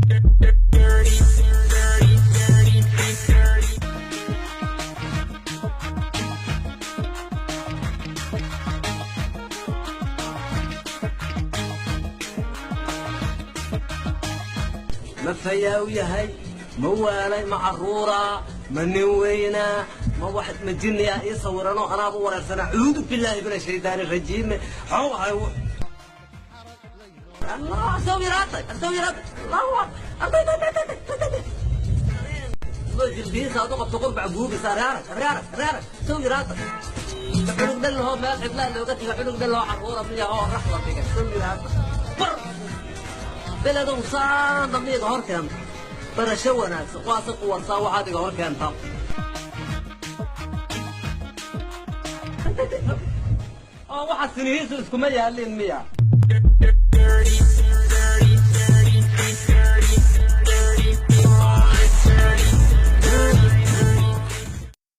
Dirty, dirty, dirty, dirty. Ma fayaaw yahay? Ma waalay? Ma caruuraa? Ma nin weynaa? Ma wax ma jinniyaa ii sawiranoo anaaba u wareersanaa? Cuudu billaahi min ashaydaani rajiim. Xow ahay Allah sawiraatay sawiraatay. Allahu akbar. Jilbihiisa aad u qabto qurbac guubisa reerag reerag reerag sawiraatay. Cunug dhan lahoo meel cidlaa looga taga, cunug dhan lahoo caruura miya oo raxda dhigay sawiraatay bar beledow saan dambiiga hor keenta. Barasho wanaagsan waase quwarsaa waxaad iga hor keenta oo waxa sinihiisu iskuma yaalin miya.